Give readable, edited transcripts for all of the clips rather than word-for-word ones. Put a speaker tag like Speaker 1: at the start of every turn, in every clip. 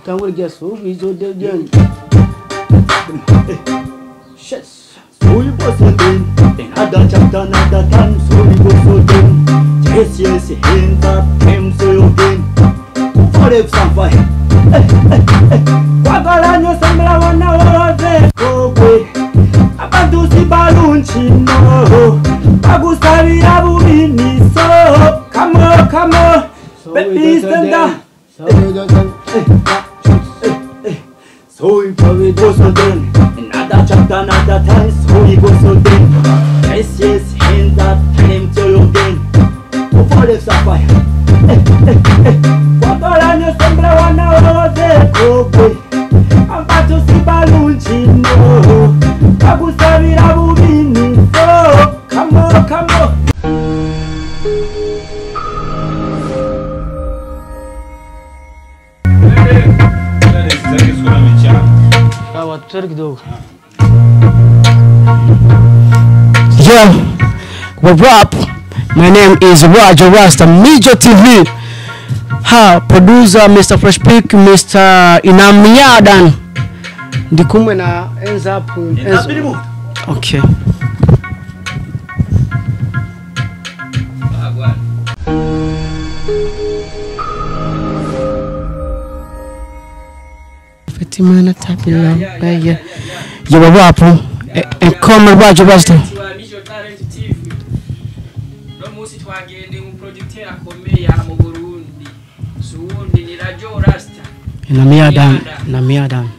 Speaker 1: Utangure rya so we go Yes.
Speaker 2: So we go so then, another chapter, another time. So we go so then. Yes, yes, hands up, hands so you then. Forever some fire. Kwagala nyo sembla wana woze kogwe. Abantu si balunchi no. Bagusabira bubini so. Come on, come on. Baby stand up.
Speaker 1: So we go then.
Speaker 2: So we go so then. Another chapter, another time. So we go so then. Yes, yes, hands up, hands so you then. Forever some fire. Kwagala nyo sembla wana woze kogwe. Abantu si balunchi no. Bagusabira bubini so. Come on, come on.
Speaker 1: Yeah, what up? My name is Roger Rasta, Mijo TV. Ha, producer Mr. Fresh Pick, Mr. Inamiadan. Ndikumwe na ends up. Okay. Fatimana tapila yeah. Yo, what up? And come Roger Rasta.
Speaker 3: No musi twagende mu producteur akomeye mu Burundi. Suwundi ni Rajo Rasta.
Speaker 1: Inamiadan, Inamiadan.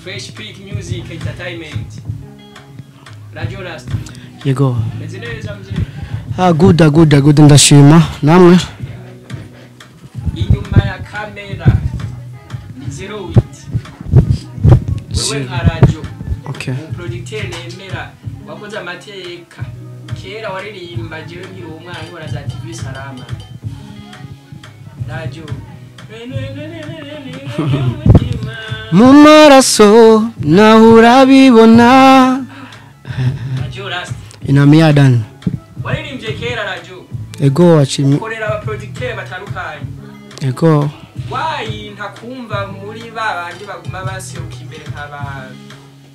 Speaker 3: Fresh Peak Music Entertainment. Rajo Rasta.
Speaker 1: Yego.
Speaker 3: Mezineza mzee.
Speaker 1: Ah, good, good, good ndashima. Namwe.
Speaker 3: Inyuma ya kamera ni 08. Wewe nka Rajo.
Speaker 1: Okay.
Speaker 3: Mu producteur nemera wakoze amateka. Kera waririmba jewe nkiri umwana nkora za TV Salama. Rajo.
Speaker 1: Mu maraso naho urabibona.
Speaker 3: Rajo Rasta.
Speaker 1: Inamiadan.
Speaker 3: Waririmbye kera Rajo.
Speaker 1: Ego achimi.
Speaker 3: Korera aba producteur batandukanye.
Speaker 1: Ego.
Speaker 3: Wayi ntakumva muri babandi baguma baseruka imbere nk'aba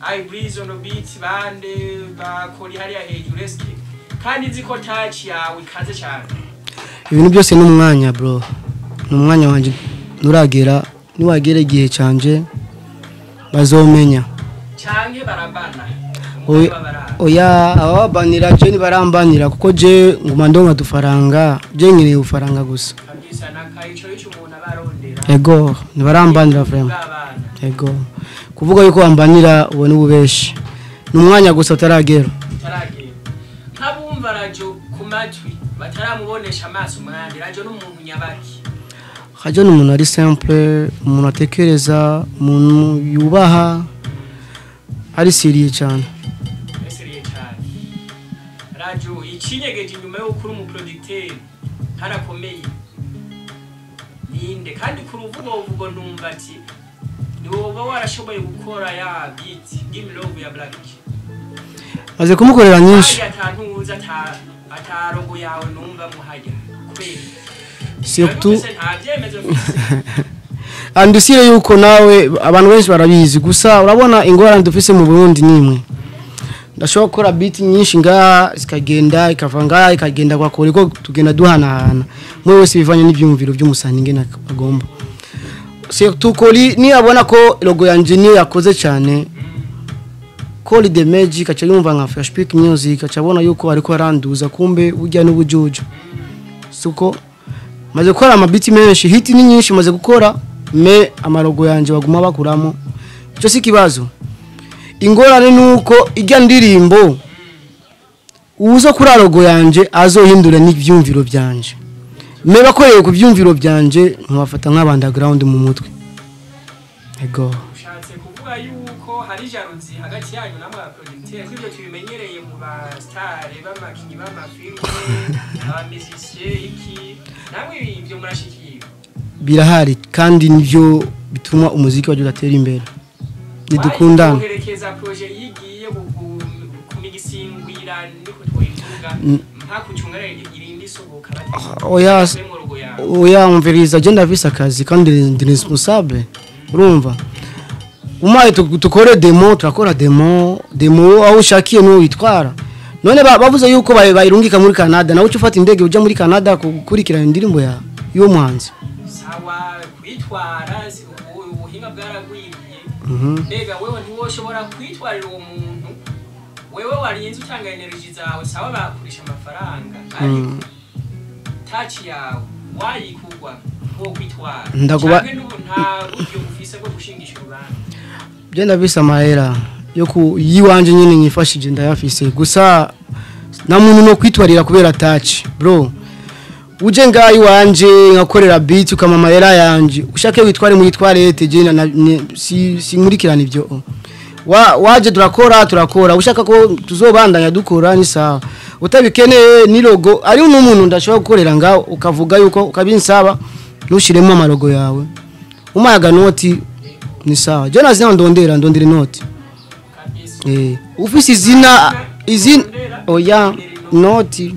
Speaker 3: I Breeze on the beat bande bakori hariya hejuru eske kandi nzi ko touch yawe ikaze cyane.
Speaker 1: Ibintu byose ni umwanya bro. Ni umwanya wanje nuragera niwagera igihe canje bazomenya.
Speaker 3: Canke barambana.
Speaker 1: Oya ababanira je ni barambanira kuko je nguma ndonka dufaranga je nkeneye ufaranga gusa.
Speaker 3: Kabisa nakayico ico umuntu abarondera.
Speaker 1: Ego ni barambanira vraiment. Ego kuvuga yuko wambanira ubone ububeshi ni umwanya gusa utaragera.
Speaker 3: Utaragera. Nkabumva Rajo ku matwi bataramubonesha amaso mwandi Rajo n'umuntu nyabaki.
Speaker 1: Rajo ni umuntu ari simple, umuntu atekereza, umuntu yubaha, ari serieux cyane.
Speaker 3: Serieux cyane. Rajo ikinyegeje inyuma yo kuri umu producteur harakomeye. Ninde kandi ku ruvugo uvugo ndumva ati ni wowe warashoboye gukora ya beat Give Me Love ya Black.
Speaker 1: Maze kumukorera nyinshi.
Speaker 3: Atantuza atarogo yawe numva muhajya kubera.
Speaker 1: Surtout andusire yuko nawe abantu benshi barabizi gusa urabona ingorane dufise mu Burundi nimwe. Ndashobora gukora beat nyinshi nga zikagenda ikava nga ikagenda kwa kore ko tugenda duhanahana. Mwe wese bivanye n'ibyumviro by'umusani ngena agomba. Surtout koli ni abona ko logo yanje niyo yakoze cyane. Koli the Magic acha yumva nka Fresh Peak Music acha abona yuko ariko aranduza kumbe urya n'ubujuju. Suko maze gukora amabiti menshi hit ni nyinshi maze gukora me amarogo yanje baguma bakuramo. Ico si kibazo. Ingorane nuko ijya ndirimbo uzo kuri rogo yanje azohindura n'ivyumviro byanje. Me bakoreye ku vyumviro byanje nkabafata nk'aba underground mu mutwe. Ego.
Speaker 3: Ushatse kuvuga yuko hari jalousie hagati yanyu namwe aba producteur kw'ibyo tubimenyereye mu ba star b'amakinyi b'amafilme aba musicien iki namwe ibyo murashikiye.
Speaker 1: Birahari kandi nivyo bituma umuziki wacu udatera imbere. Nidukundana.
Speaker 3: Uherekeza projet yigiye kumigisingwira niko twoyivuga ntakucungara irindi sohoka bati.
Speaker 1: Oya oya umviriza je ndafise akazi kandi ndi responsable. Urumva umaye tukore demo, turakora demo aho ushakiye n'uwo witwara. None bavuze yuko bayirungika muri Canada, nawe ufata indege uja muri Canada gukurikirana indirimbo ya y'uwo muhanzi.
Speaker 3: Sawa, kwitwara ubuhinga bwaragwiriye. Mbega wewe ntiwoshobora kwitwarira uwo muntu? Wewe warinze utanga energy zawe, sawa bakurisha amafaranga, ariko touch yawe wayikugwa wo kwitwara.
Speaker 1: Ndakuba
Speaker 3: nta buryo ufise bwo gushingisha urubanza.
Speaker 1: Je ndabisa amahera yo ku yiwanje nyine nyifashije ndayafise, gusa na muntu no kwitwarira kubera touch bro. Uje ngayi wanje nkakorera beat ukama amahera yanje, ushake witware muri toilette, je si nkurikirana ibyo. Waje turakora ushaka ko tuzobandanya dukora ni sawa, utabikeneye ni logo ari n'umuntu ndashobora gukorera ngaho ukavuga yuko ukabinsaba ntushiremo amalogo yawe, umayaga noti ni sawa. Je nazina ndondera inoti. Ufise izina oya noti.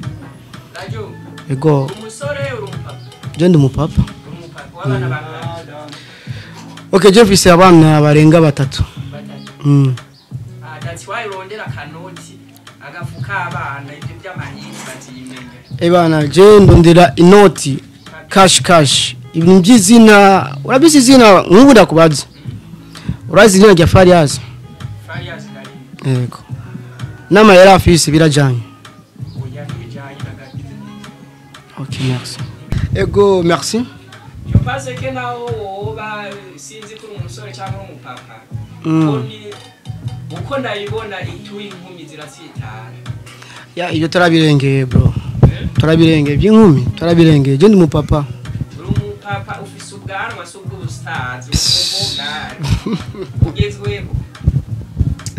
Speaker 1: Ego je ndi umupapa. Okay, je mfise abana barenga 3.
Speaker 3: That's why urondera kanoti agafuka abana ibyo by'amahindi bazimenya.
Speaker 1: Ebana je ndondera inoti cash ibintu by'izina. Urabise izina nk'ubu ndakubaza, urazi izina rya Farias?
Speaker 3: Farias ndari.
Speaker 1: Yego. Nama yari afise birajanye.
Speaker 3: Oya bijanye na gato.
Speaker 1: Okay, merci. Ego, merci.
Speaker 3: Je pense que naho woba sinzi kuri umusore cyangwa umupapa. Uko ndayibona ituye inkumi ziratsitara.
Speaker 1: Ya iyo turabirengeye bro. Turabirengeye by'inkumi, turabirengeye. Je ndi umupapa.
Speaker 3: Uri umupapa ufise ubwanwa se ubw'ubustazi ubw'ubwari. Ugezweho.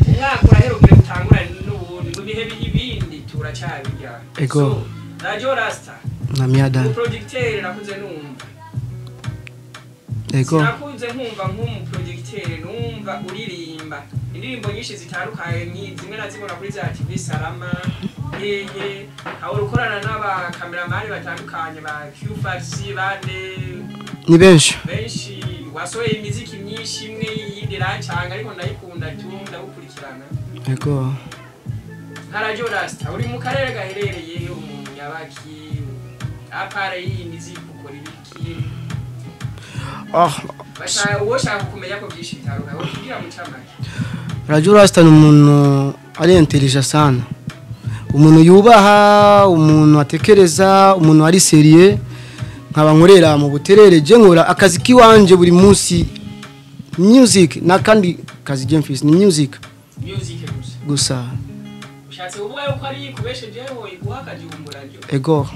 Speaker 3: Umwaka urahera ugira utangura n'ubundi mu bihe bindi turacabirya.
Speaker 1: Ego.
Speaker 3: Radio Rasta.
Speaker 1: Na miada.
Speaker 3: Umuproducteur nakuze numva.
Speaker 1: Ego.
Speaker 3: Nakunze nkumva nk'umuproducteur numva uririmba indirimbo nyinshi zitandukanye, zimwe nazibona kuri za TV Salama, hehe, aho ukorana n'aba cameraman batandukanye ba Q5C bande
Speaker 1: ni benshi.
Speaker 3: Benshi wasohoye imiziki myinshi imwe yindi rancanga ariko ndayikunda tu ndagukurikirana.
Speaker 1: Ego.
Speaker 3: Nka Radio Rasta uri mu karere gaherereye umunyabaki apare iyi miziki ukora ibiki? Bashaka kumenya ko byinshi bitandukanye wokugira mu camake.
Speaker 1: Radio Rasta ni umuntu ari intelligent sana, umuntu yubaha, umuntu atekereza, umuntu ari serieux. Nkaba nkorera mu Buterere, je nkora akazi kiwanje buri munsi music na kandi kazi je mfise ni music gusa.
Speaker 3: Ushatse kuvuga yuko ari kubeshejeho iguha akajumbura ryo?
Speaker 1: Ego.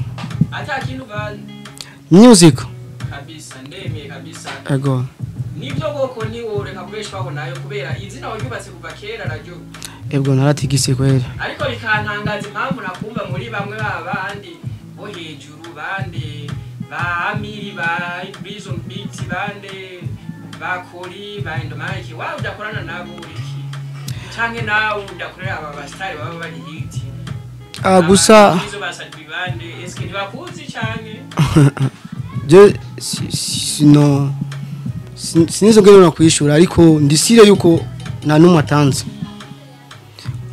Speaker 3: Ata kintu ba
Speaker 1: music
Speaker 3: kabisa ndemeye kabisa.
Speaker 1: Ego.
Speaker 3: Nibyo goko ni woreka kubeshwaho nayo kubera izina waryubatse kuva kera radio.
Speaker 1: Ego naratigise kwera.
Speaker 3: Ariko bikantangaza impamvu nakumva muri bamwe babandi bo hejuru bande ba Amiri ba Prison Beat bande ba Kori ba Endomike wa udakorana nabo iki canke nawe udakorera aba bastari baba bari hit.
Speaker 1: Gusa
Speaker 3: izo basadi bande eske ntibakuzi canke
Speaker 1: je sino sinizo ngeno nakwishura, ariko ndisire yuko nta numwe atanze.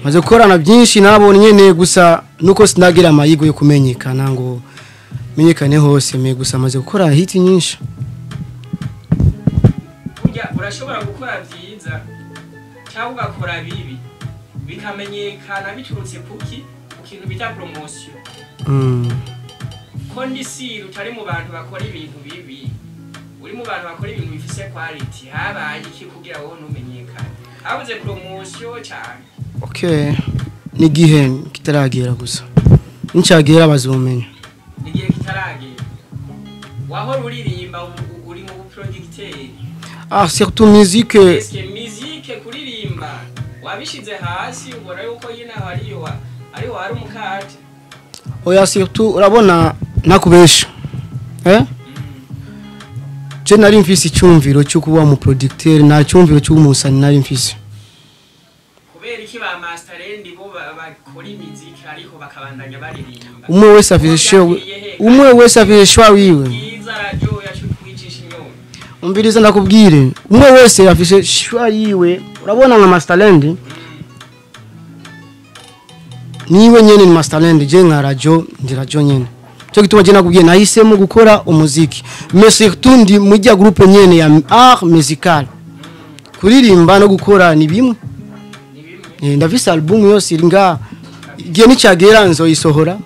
Speaker 1: Maze gukorana byinshi nabonye nyene, gusa nuko sinagira amayigo yo kumenyekana ngo menyekane hose, me gusa maze gukora hit nyinshi.
Speaker 3: Burya urashobora gukora byiza cyangwa ugakora bibi bikamenyekana biturutse kuki ku kintu bita promotion. Ko ndisire utari mu bantu bakora ibintu bibi, uri mu bantu bakora ibintu bifise quality, habaye iki kugira wowe ntumenyekane? Habuze promotion cyane.
Speaker 1: Okay, ni gihe kitaragera gusa nicagera bazomenya.
Speaker 3: Ni gihe kitaragera. Wahora uririmba uri mu producteur.
Speaker 1: Surtout musique.
Speaker 3: Est-ce que musique kuririmba wabishize hasi ubona yuko yina hariyo ariho hari umukate?
Speaker 1: Oya surtout urabona nakubesha. Je nari mfise icyumviro cyo kuba mu producteur, nta cyumviro cy'umusani nari mfise.
Speaker 3: Kubera iki ba master ndi bo bakora imiziki ariko bakabandanya baririmba?
Speaker 1: Umwe wese afise show, umwe wese afise show wiwe. Umviriza ndakubwire, umwe wese afise shwa yiwe. Urabona nka Masterland niwe nyene ni Masterland, je nka radio ndi radio nyene. Cyo gituma je nakubwiye nahisemo gukora umuziki, mais surtout ndi mujya groupe nyene ya art musical. Kuririmba no gukora ni bimwe.
Speaker 3: Ni bimwe.
Speaker 1: Ndafise album yose iri ngaha, igihe nicagera nzoyisohora.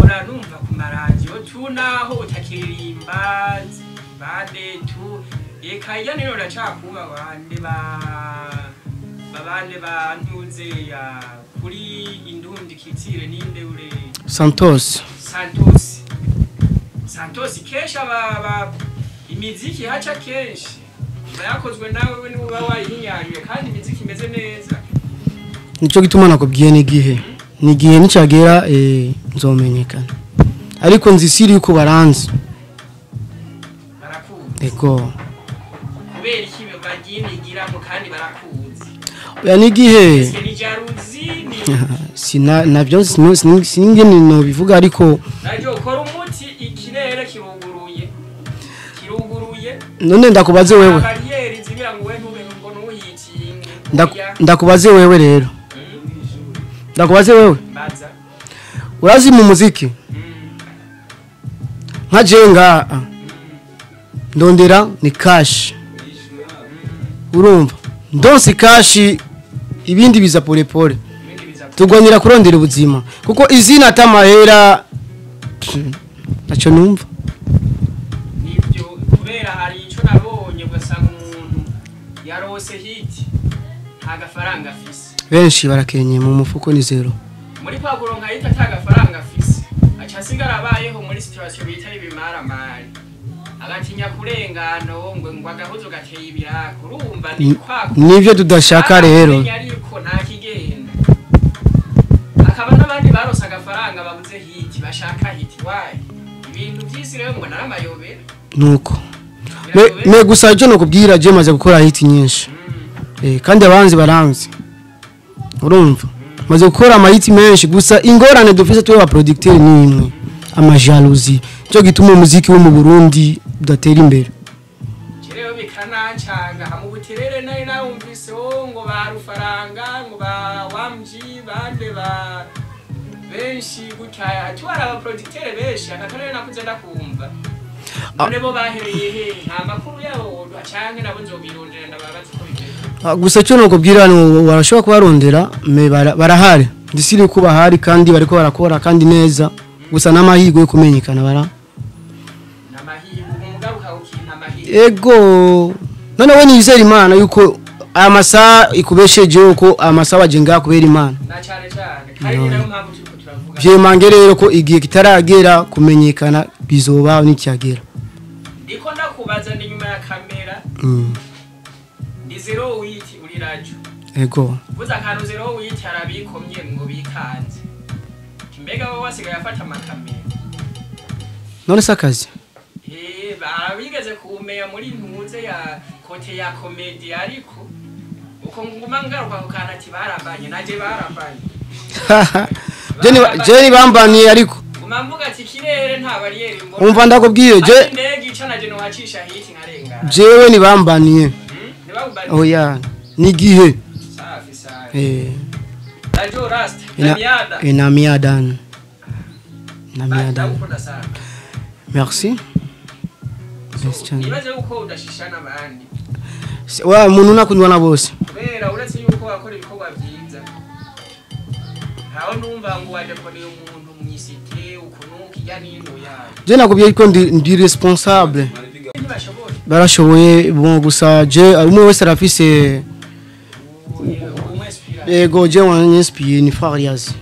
Speaker 3: Ora numva ku maradiyo tu naho utakiririmba bande tu eka iya nino ndacakuba bande ba babande bantuze ya kuri Indundi Kitire ninde ure?
Speaker 1: Santos.
Speaker 3: Santos, Santos kenshi aba imiziki haca kenshi iba yakozwe nawe niba wayihinyanyuye kandi imiziki imeze neza.
Speaker 1: Nico gituma nakubwiye n'igihe nigihe nicagera nzomenyekana, ariko nzisiri yuko baranzi.
Speaker 3: Barakuzi?
Speaker 1: Ego.
Speaker 3: Kubera iki baryinigiramo kandi barakuzi?
Speaker 1: Oya, n'igihe.
Speaker 3: Ese ni jalousie ni
Speaker 1: Sina navyo singene no bivuga ariko
Speaker 3: Naryo ukora umuti, ikirere kiruguruye, kiruguruye.
Speaker 1: None ndakubaze wewe.
Speaker 3: Bariyeri zibira ngo we ntube ngo ntuyikinge.
Speaker 1: Ndakubaze wewe rero. Ndakubaze wewe.
Speaker 3: Mbaza.
Speaker 1: Urazi mu muziki nka jenga ndondera ni cash, urumva ndonse cash, ibindi biza pole pole.
Speaker 3: Ibindi biza.
Speaker 1: Tugwanira kurondera ubuzima kuko izina atamahera ntacyo numva.
Speaker 3: Nibyo, kubera hari ico nabonye, ugasanga umuntu yarose hit nta gafaranga afise.
Speaker 1: Benshi barakenye, mu mufuko ni zero.
Speaker 3: Muri kwa kuronka hit ata gafaranga afise, aca asigara abayeho muri situation bita ibimaramari, agatinya kurengana ngo agahuzo gateye ibiraka, urumva ni kwa
Speaker 1: Nivyo tudashaka rero.
Speaker 3: Aramenya ariko nta kigenda, hakaba n'abandi barose agafaranga babuze hit, bashaka hit. Wayi ibintu vy'isi rero ngo naramayobera.
Speaker 1: Nuko me gusa icyo nokubwira, je maze gukora hit nyinshi kandi abanzi baranzi, urumva maze gukora amahiti menshi. Gusa ingorane dufise twe ba producteur ni imwe, amajalousie. Cyo gituma umuziki wo mu Burundi udatera imbere.
Speaker 3: Rero bikanancanga hamwe ubuterere nari nawumvise wo ngo ba Rufaranga ngo ba Wamji bande ba benshi gutya tuwara aba producteur benshi akakarere nakuze ndakumva. None bo bahereye he? Nta makuru yabo canke nabo nzobirondera ndababaza uko bimeze?
Speaker 1: Gusa cyo nokubwira no barashobora kubarondera me barahari, ndisiri ko bahari kandi bariko barakora kandi neza, gusa n'amahirwe yo kumenyekana bara
Speaker 3: N'amahirwe, umugaruka ukinta amahirwe.
Speaker 1: Ego, none we nizera Imana yuko aya masaha ikubeshejeho, ko aya masaha wajenga kubera Imana.
Speaker 3: Na cane cane kandi ni nayo mpamvu turiko turavuga.
Speaker 1: Vyemange rero ko igihe kitaragera kumenyekana bizoba nicyagera.
Speaker 3: Ndiko ndakubaza ndi nyuma ya kamera. Ndi zero witi uri rajo.
Speaker 1: Ego.
Speaker 3: Vuza akantu zero witi arabikomye ngo bikanze. Mbega wowe wasigaye afata amakamera?
Speaker 1: None se akazi?
Speaker 3: Barabigeze kumenya muri ntuze ya côté ya comédie, ariko uko nguma ngaruka ku kantu ati barambanye naje barambanye.
Speaker 1: Je bambaniye ariko
Speaker 3: Nguma mvuga ati ikirere nta bariyeri mbona.
Speaker 1: Umva ndakubwiye je
Speaker 3: Ati indege ica naje nohacisha hiti nkarengana.
Speaker 1: Jewe nibambaniye.
Speaker 3: Ntibakubaniye?
Speaker 1: Oya, nigihe.
Speaker 3: Safi safi. Rajo Rasta. Namiada.
Speaker 1: Inamiadan namiadan.
Speaker 3: Ndagukunda sana.
Speaker 1: Merci. Merci cyane.
Speaker 3: Nibaze yuko udashisha n'abandi.
Speaker 1: Wa muntu nakundwa na bose.
Speaker 3: Kubera uretse yuko wakora ibikorwa byiza, ntawe numva ngo waje kubona umuntu mwisite ukuntu kijya n'ino yayo.
Speaker 1: Je nakubwiye ko ndi responsable.
Speaker 3: Ntibashoboye.
Speaker 1: Barashoboye, bon, gusa je umwe wese arafise
Speaker 3: Umwespira.
Speaker 1: Ego, je wanyinspiye ni Farias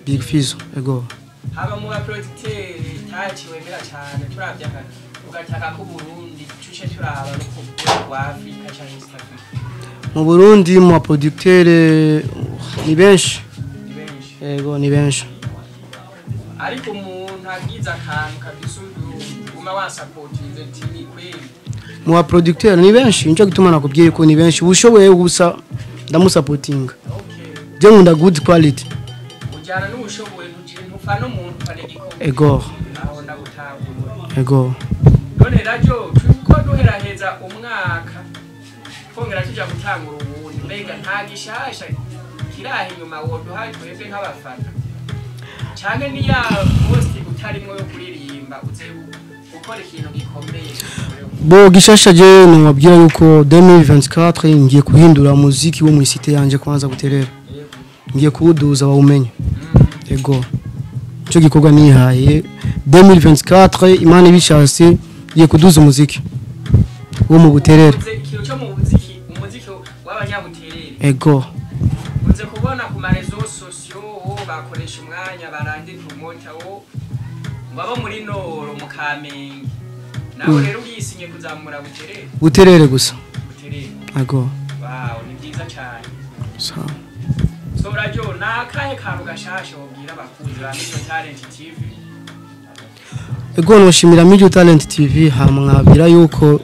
Speaker 1: Big Fizzo, ego.
Speaker 3: Haba mu baproducteur taci wemera cyane, turavye aka ugataka ko Burundi cuce turaba no ku rwego rwa Afrika cyangwa East Africa?
Speaker 1: Mu Burundi mu producteur ni benshi.
Speaker 3: Ni benshi.
Speaker 1: Ego, ni benshi.
Speaker 3: Ariko umuntu agize akantu kabisa uguma wasapotinze ati ni kweli.
Speaker 1: Mu ba producteur ni benshi, nico gituma nakubwiye ko ni benshi, ushoboye gusa ndamusapotinga. Je nkunda good quality.
Speaker 3: Ujyana n'ubushoboye, ntufana umuntu ufana igikorwa.
Speaker 1: Ego.
Speaker 3: Aho ndagutahura.
Speaker 1: Ego.
Speaker 3: None None rajo turiko duheraheza umwaka twongera tuja gutangura uwundi, mbega nta gishasha kiraha inyuma woduhaye twebwe nk'abafana, canke niya post utarimwo yo kuririmba uze gukora ikintu gikomeye?
Speaker 1: Bo gishasha je nobabwira yuko 2024 ngiye kuhindura muziki wo mu cité yanje kwanza Buterere, ngiye kuwuduza bawumenye. Ego, ico gikorwa nihaye 2024, Imana ibishatse, ngiye kuduza umuziki wo mu Buterere.
Speaker 3: Uze ikintu cyo mu muziki, umuziki w'abanyabuterere.
Speaker 1: Ego.
Speaker 3: Uze kubona ku ma réseaux sociaux bakoresha umwanya barandi promoter wo ngo abo muri Noro mu Kamenge, nawe rero uyisinye kuzamura Buterere?
Speaker 1: Buterere gusa.
Speaker 3: Buterere.
Speaker 1: Ego.
Speaker 3: Wow, ni byiza cyane.
Speaker 1: Sawa.
Speaker 3: So rajo, ni akahe kantu gashasha wobwira abakunzi ba Mico Talent TV?
Speaker 1: Ego, noshimira Mijo Talent TV, hama mwabwira yuko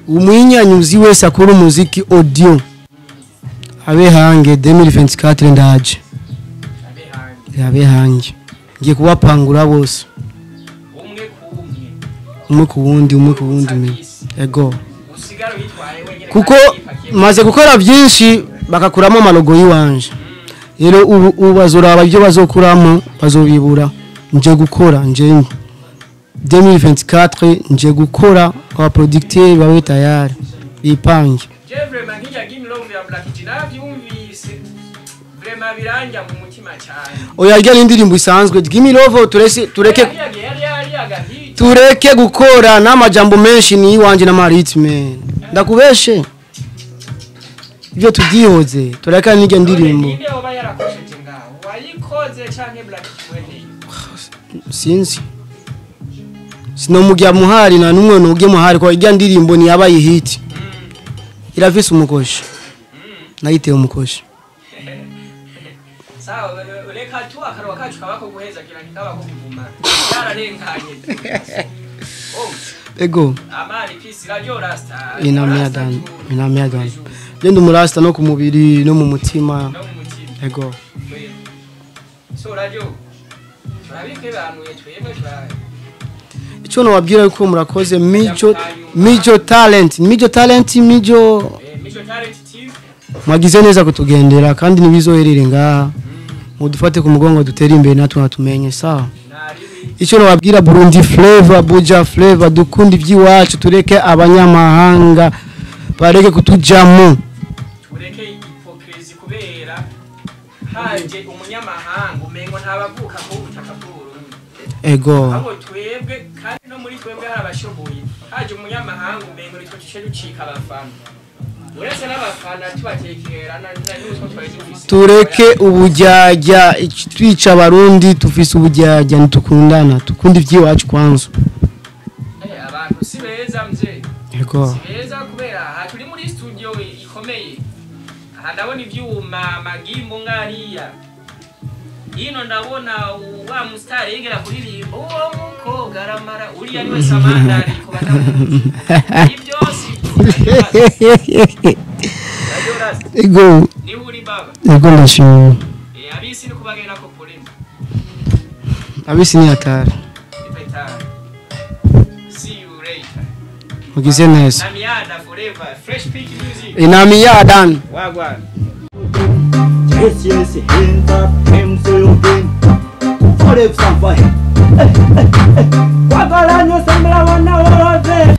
Speaker 1: umwinyanyuzi wese akora umuziki audio abe hange, 2024 ndaje.
Speaker 3: Abe hange.
Speaker 1: Abe hange, ngiye kubapangura bose.
Speaker 3: Umwe ku umwe.
Speaker 1: Umwe ku wundi, umwe ku wundi. Ego.
Speaker 3: Usigara witwaye wenyine.
Speaker 1: Kuko
Speaker 3: kandi yipakiye.
Speaker 1: Maze gukora byinshi bakakuramo amalogo yiwanje, rero ubu bazoraba ibyo bazokuramo bazobibura. Nje gukora, nje 2024 nje gukora, aba producteur babe tayari, bipange.
Speaker 3: Je vraiment nk'ijya Give Me Love ya Black G navyumvise, vraiment biranja mu mutima cyane.
Speaker 1: Oya, irya ni indirimbo isanzwe, Give Me Love, turese tureke.
Speaker 3: Yari yari agahita.
Speaker 1: Tureke gukora n'amajambo menshi, ni iwanje n'ama rythme, ndakubeshe ibyo tubyihoze, tureka n'iryo ndirimbo.
Speaker 3: Ninde yoba yarakosheje ngaho, wayikoze canke Black G mweneye?
Speaker 1: Sinzi, sinomugira muhari na numwe nuge muhari kwa irya ndirimbo ni yabaye hit, irafise umukoshi, nayiteye umukoshi.
Speaker 3: Sawa, reka tu akaruwa kacu kabako guheza kira ntikabako kuvuma yararenganye. Oh.
Speaker 1: Ego.
Speaker 3: Amani, peace, radio rasta.
Speaker 1: Inamia dan, inamia dan, genda umurasta no ku mubiri no mu mutima.
Speaker 3: No mu mutima.
Speaker 1: Ego.
Speaker 3: Kweli. So radio turabikebanuye twebwe turabe.
Speaker 1: Icyo nababwira yuko murakoze, Mijo, Mijo Talent, Mijo Talent, Mijo.
Speaker 3: Mijo Talent TV.
Speaker 1: Mwagize neza kutugendera kandi ntibizoherere ngaha, mudufate ku mugongo dutere imbere natwe natumenye, sawa?
Speaker 3: Naribi.
Speaker 1: Icyo nababwira, Burundi flavor, Buja flavor, dukunda iby'iwacu, tureke abanyamahanga bareke kutujamo.
Speaker 3: Tureke hypocrisie, kubera haje umunyamahanga umengo ntabavuka ku butaka bw'Uburundi.
Speaker 1: Ego.
Speaker 3: Ahubwo twebwe kandi no muri twebwe hari abashoboye, haje umunyamahanga umengo nitwe tuce ducika abafana, uretse n'abafana tubatekera n'utwo twari dufise.
Speaker 1: Tureke ubujyajya twica abarundi, tufise ubujyajya, ntitukundana, tukunda iby'iwacu kwanza.
Speaker 3: Abantu si beza mzee.
Speaker 1: Ego.
Speaker 3: Si beza, kubera aha turi muri studio ikomeye, aha ndabona ivyuma, amagimbo ngariya hino, ndabona wa musitari yigera kuririmba uwo mukobwa aramara, uriya niwe Samandari ku batamuzi, ibyo si Radio Rasta.
Speaker 1: Ego.
Speaker 3: Niwe uri baba.
Speaker 1: Ego, ndashimye.
Speaker 3: Abisi ni kubagenda ko polemi.
Speaker 1: Abisi ni hatari.
Speaker 3: Ipetari, see you later.
Speaker 1: Mugize neza.
Speaker 3: Namiada forever, fresh pick music.
Speaker 1: Inamiya dan.
Speaker 3: Wagwan.
Speaker 2: Yes, yes, hands up, hands up, forever somebody. Wagala nyo sembra wana wove.